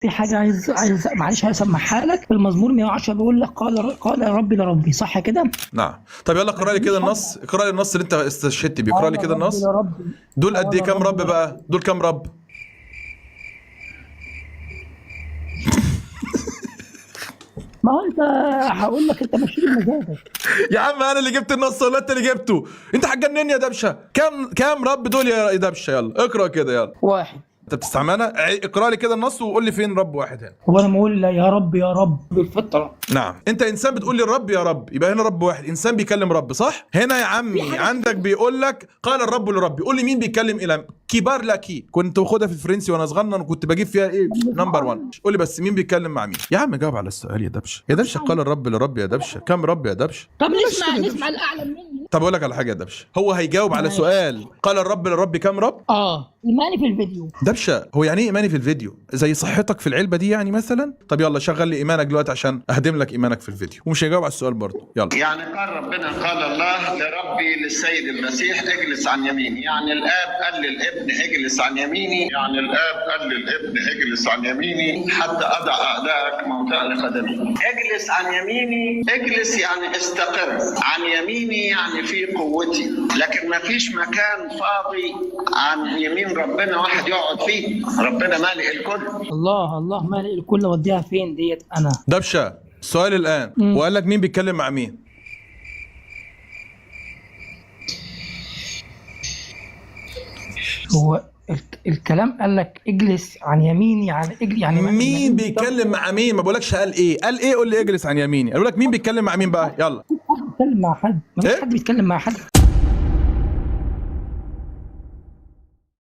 في حاجة عايز معلش عايز اسمعها لك. في المزمور 110 بيقول لك قال ربي لربي، صح كده؟ نعم. طب يلا اقرا لي كده النص، اقرا لي النص اللي انت استشهدت بيه، اقرا لي قال كده ربي النص. لربي. دول قد ايه؟ قال كام رب ربي بقى؟ دول كام رب؟ ما هو انت هقول لك انت ماشي بمزاجك. يا عم انا اللي جبت النص ولا انت اللي جبته؟ انت هتجنني يا دبشه. كام رب دول يا دبشه؟ يلا اقرا كده يلا. واحد. انت بتستعملها؟ اقرا لي كده النص وقول لي فين رب واحد هنا. هو انا بقول يا رب يا رب بالفطرة. نعم، انت انسان بتقول لي الرب يا رب، يبقى هنا رب واحد، انسان بيكلم رب، صح؟ هنا يا عمي عندك بيقول لك قال الرب لربي، قول لي مين بيتكلم الى qui parle à qui؟ كنت باخدها في الفرنسي وانا صغنن وكنت بجيب فيها ايه number 1. قول لي بس مين بيتكلم مع مين؟ يا عم جاوب على السؤال يا دبشه. يا دبشه قال الرب لربي يا دبشه، كم رب يا دبشه؟ طب نسمع الاعلى مني. طب اقول لك على حاجة يا دبشه، هو هيجاوب على ماشي. سؤال قال الرب لربي كم رب؟ ايماني في الفيديو. دبشه هو يعني ايه ايماني في الفيديو؟ زي صحتك في العلبة دي يعني مثلا؟ طب يلا شغل لي ايمانك دلوقتي عشان اهدم لك ايمانك في الفيديو، ومش هيجاوب على السؤال برضه. يلا. يعني قال ربنا، قال الله لربي للسيد المسيح اجلس عن يميني، يعني الاب قال للابن اجلس عن يميني، يعني الاب قال للابن اجلس عن يميني حتى اضع اعدائك موطئا لقدمي. اجلس عن يميني، اجلس يعني استقر، عن يميني يعني في قوتي، لكن ما فيش مكان فاضي عن يمين ربنا واحد يقعد فيه، ربنا مالئ الكل. الله الله مالئ الكل، اوديها فين ديت انا؟ دبشه السؤال الان، وقال لك مين بيتكلم مع مين؟ هو الكلام قال لك اجلس عن يميني، يعني اجلس يعني مين بيتكلم مع مين؟ ما بقولكش قال ايه، قال ايه؟ قول لي اجلس عن يميني، اقول لك مين بيتكلم مع مين بقى؟ يلا. بيتكلم مع حد، ما فيش إيه؟ حد بيتكلم مع حد.